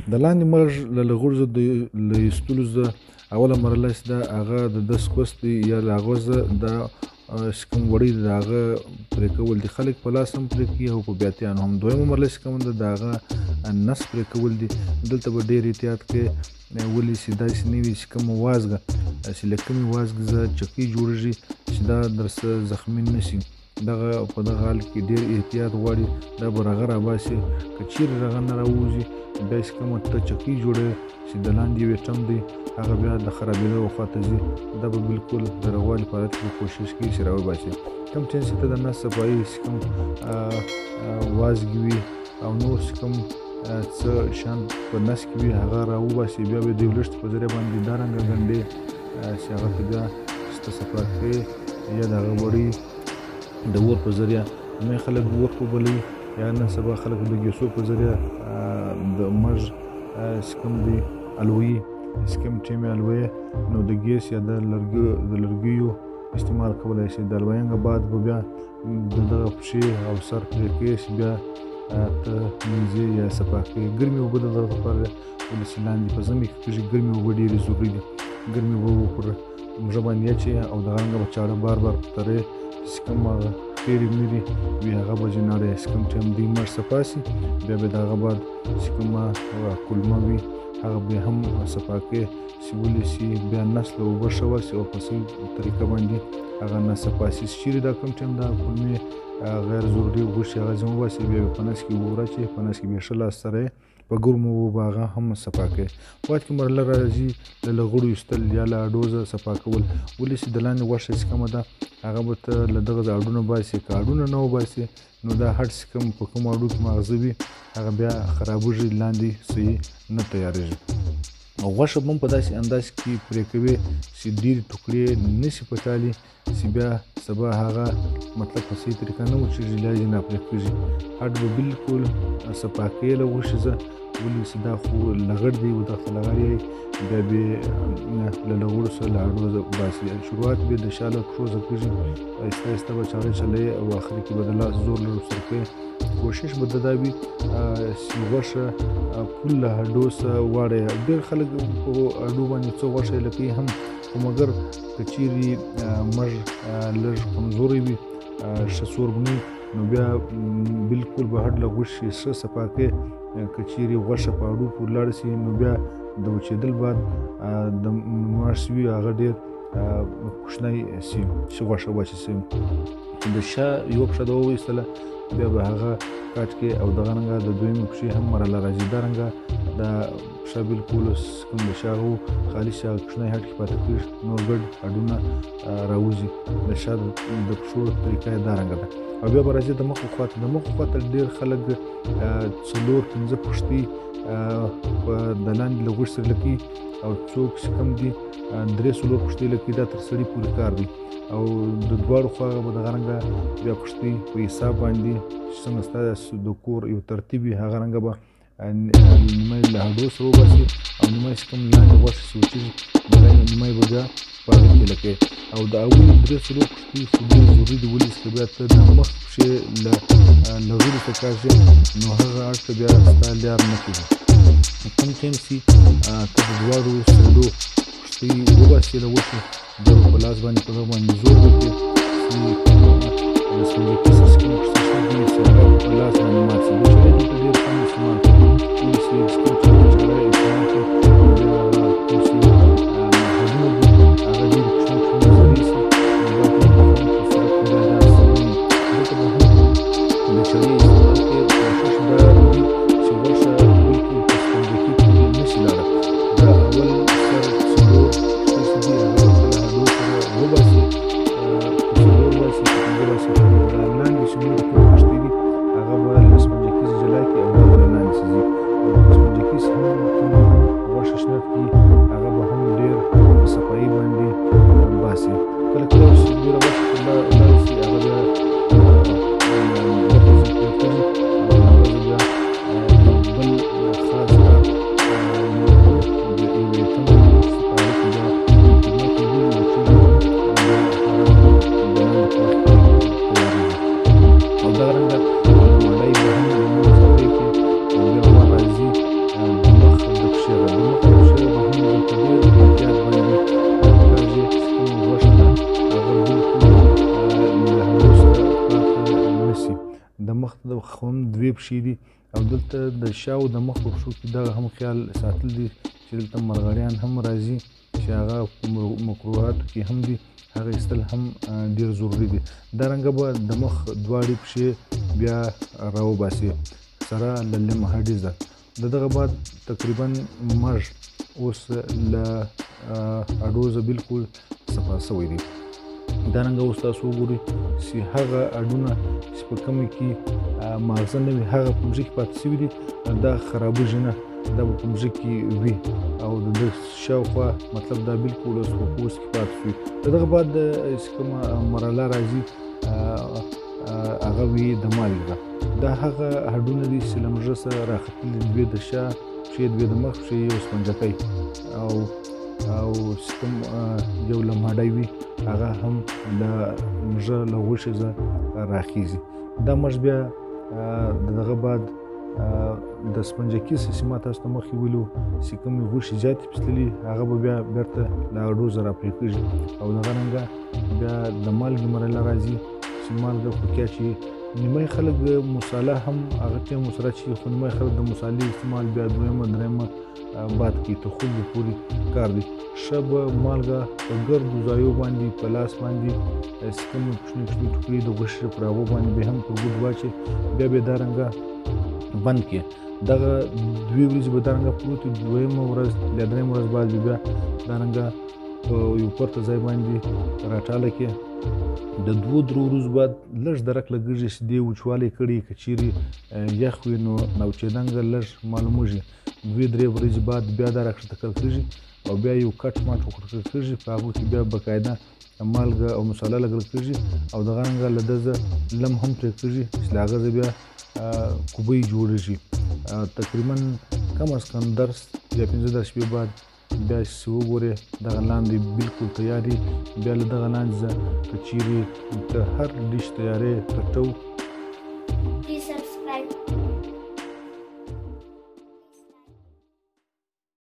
د لاندې مرګ له لغړو د له ایستلو زه اوله مرحله چې ده هغه د دس کوس دی یا له هغه زه د چې کوم وړۍ د هغه پرې کول دي. خلک په لاس هم پرې کوي او په بیاتیانو هم. دویمه مرحله چې کوم ده د هغه نس پرې کول دي. دلته به ډېر احتیاط کوي، ولې چې داسې نه وي چې کومه وازګه چې له کومې وازګې زه چکۍ جوړېږي چې دا درسه زخمي نه شي. دغه په دغه حال کې ډېر احتیاط غواړي. دا به رغه راباسي، که چیرې رغه نه راووځي بیا چې کومه ته چکۍ جوړوې چې د لاندې یو ایټم دی هغه بیا د خرابېدو خوا ته ځي. دا به بالکل د رغوالي په حالت کې کوشش کوي چې راوباسي. کوم ټیم چې ته د نس صفایي چې کوم وازګې وي او نور چې کوم څه شیان په نس کې وي هغه راوباسي، بیا به د یو لښتي په ذریعه باندې دا رنګه ګنډې چې هغه ته بیا چې ته صفا کړې یا د هغه وړۍ د اور په ذریعه. مې خلک اور په بلوي یا نن سبا خلک د ګیسو په ذریعه د مږ چې کوم دی الویي چې کوم ټیم یې الویې نو د ګیس یا د لرګیو استعمال کولی شي. د الوینګ بعد به بیا د دغه پښې او سر پرې کوې چې بیا ته مینځې یا صفا کوې. ګرمې اوبه د دغه لپاره ولې چې لاندې په ژمي کې کېږي ګرمې اوبه ډېرې ضروري دي. ګرمې اوبه پر مږه باندې اچوې او دغه رنګه به چاړه بار بار ترې چې کوم هغه خېرې میرې وي هغه به ځینې چې کوم ټایم دوی مړ صفا سي، بیا به د هغه بعد چې کومه کولمه وي هغه به هم صفا کوي چې ولې سي بیا نس له اوبه ښه ورسي او په صحیح طریقه باندې هغه نس صفا سي. چیرې دا کوم ټایم دا کولمې غیر ضروري غوښې هغه ځینې وباسي، بیا به په نس کې اوبه وراچوي، په نس کې بیا ښه لاس سره په ګرمو اوبو به هغه هم صفا کوي. بعد کې مرحله راځي له لغړو ایستل یا له هډو صفا کول. ولې چې د لاندې غوښه چې کومه ده هغه به ته له دغه هډونه باسې، که هډونه نه وباسې نو دا هډ چې کوم په کومو هډو کې ماغزه وي هغه بیا خرابېږي، لاندې صحیح نه تیارېږي. غوښه به هم په داسې انداز کې پرې کوې چې ډېرې ټوکړې نه شي پټالي چې بیا سبا هغه مطلب په صحیح طریقه نه وچېږي، لا یې نه پرې کېږي. هډ به بالکل صفا کوې له غوښې ځه، ولې چې دا خو لغړ دی او دغه لغړ یې بیا به له لغړو سره له هډو باسي. شروعات به د شا له پښو څخه کېږي، آهسته آهسته به چاړه چلوې او اخري کې به د لاس زور لږ ورسره کوې. کوشش به د دا وي چې غوښه پول له هډو څخه واړوې. ډېر خلک په هډو باندې څه غوښه یې لکوي هم، خو مګر که چیرې مږ لږ کمزوری وي ښه څور به نه وي نو بیا بالکل به هډ له غوښې ښه صفا کوې. که چیرې غوښه په هډو پورې لاړه شي نو بیا د وچېدل بعد د ماش وي هغه ډېر کوچنی سي چې غوښه وچه سي. د شا یوه پښه د وویستله بیا به هغه کاټ کې او دغه رنګه د دویمې پښې هم مرحله راځي. دا رنګه دا پښه بالکل اوس کوم د شا هغه خالص هغه کوچنی هډ کې پاتې کېږي، نور ګډ هډونه راوځي. د شا د پښو طریقه یې دا رنګه ده. او بیا به راځي د مخ خوا ته. د مخ خوا ته ډېر خلک څلور پنځه پښتۍ په د لاندې له غوښې سره لکوي او څوک چې کوم دي درې څلور پښتۍ لکوي، دا تر سړي پورې کار دی. او د دواړو خوا به دغه رنګه بیا پښتۍ په حساب باندې چې څنګه ستا د کور یو ترتیب وي هغه رنګه به نیمه یې له هډو سره وباسي او نیمه یې چې کوم لاندې غوښې چې وچېږي دغه نیمه یې به بیا په هغه کې لکوي. او د اولې درې څلور پښتۍ خو ډېر ضروري دي، ولې چې بیا ته د مخ پښې له لغړو څخه کاږې نو هغه اړ ته بیا ستا لیار نه کېږي. کوم ټایم چې ته د دواړو سایډو پښتۍ وباسې له غوښې بیا به په لاس باندې په دغه باندې زور وکړې چې د سپینجکي سره چې کومې پښتۍ شنې دي چې هغه په لاس باندې مات شي. د چړې دلته ډېر کم استعمال کوي، ولې چې کوم چړې استعمال کړي نو بیا هغه کوم چې هډونه دي هغه ډېرې کوچنۍ کوچنۍ ذرې سي، نو دا په خوند په صورت کې بیا داسې نه وي. دلته به هم د چړې استعمال کوي، کوشش دا وي چې غوښه بالکل په سپینجکي پورې نه شي لاړه. دا اول سر څلور پښتۍ چې دي هغه به له هډو سره وباسي، که څلور باسي که پنځه باسي، دا لاندې چې نورې کومې پښتۍ دي هغه به له سپنجکي څخه جلا کړي او دا به له لاندې څخه ځي. او پښې دي. او دلته د شا او د مخ په پښو کې دغه هم خیال ساتل دي چې دلته مرغړیان هم راځي چې هغه په مکروهاتو کې هم دي، هغه ایستل هم ډېر ضروري دي. دا رنګه به د مخ دواړې پښې بیا راوباسي سره له لم هډیزه. د دغه بعد تقریبا مږ اوس له هډوزه بالکل صفا سوی دی. دا رنګه اوس تاسو وګورئ چې هغه هډونه چې په کومې کې ماغزه نه وي هغه په مځکې پاتې سوي دي، دا خرابېږي نه، دا به په مځکې وي او د ده شاوخوا مطلب دا بالکل اوس په پوست کې پاتې شوي. د دغه بعد چې کومه مرحله راځي هغه وي د مالګه. دا هغه هډونه دي چې له مږه سره راختلي، دوې د شا پښې، دوې د مخ پښې، یو سپنجکی او او چې کوم یو لمهډی وي هغه هم له مږه له غوښې څخه راخیږي. دا مږ بیا د دغه بعد د سپنجکي څه چې ما تاسو ته مخکې ویلي وو چې کومې غوښې زیاتې پسللي هغه به بیا بېرته له هډو څخه راپرې کېږي. او دغه رنګه بیا د مالګې مرحله راځي چې مالګه پکې اچوي. نیمایي خلک مساله هم هغه ټیم ورسره اچوي، خو نیمایي خلک د مسالې استعمال بیا دویمه درېیمه بعد کوي، تر خلکو پورې کار دی. ښه به مالګه په ګردو ځایو باندې په لاس باندې چې کومې کوچنۍ کوچنۍ ټوکرۍ د غوښې پر هغو باندې به هم پر ګوډ واچوي، بیا به یې دا رنګه بند کړي. دغه دوې ورځې به دا رنګه پروت وي، دویمه ورځ یا درېیمه ورځ بعد به بیا دا رنګه په یو پرته ځای باندې راټاله کړي. د دوو درو ورځو بعد لږ درک لګېږي چې دې وچوالی کړي، که چیرې یخ وي نو ناوچېدنګه لږ معلومېږي. دوې درې ورځې بعد بیا دا راکښته کړل کېږي او بیا یو کټ ماټ ورکړل کېږي، په هغو کې بیا باقاعده مالګه او مساله لګل کېږي او دغه رنګه له ده لم هم پرې کېږي چې له هغه ځایه بیا کوبۍ جوړېږي. تقریبا کم از کم درس یا 15 شپې بعد بیا چې وګورې دغه لاندې بالکل تیار دي. بیا له دغه لاندې ځه که چیرې ته هر ډش تیارې کټو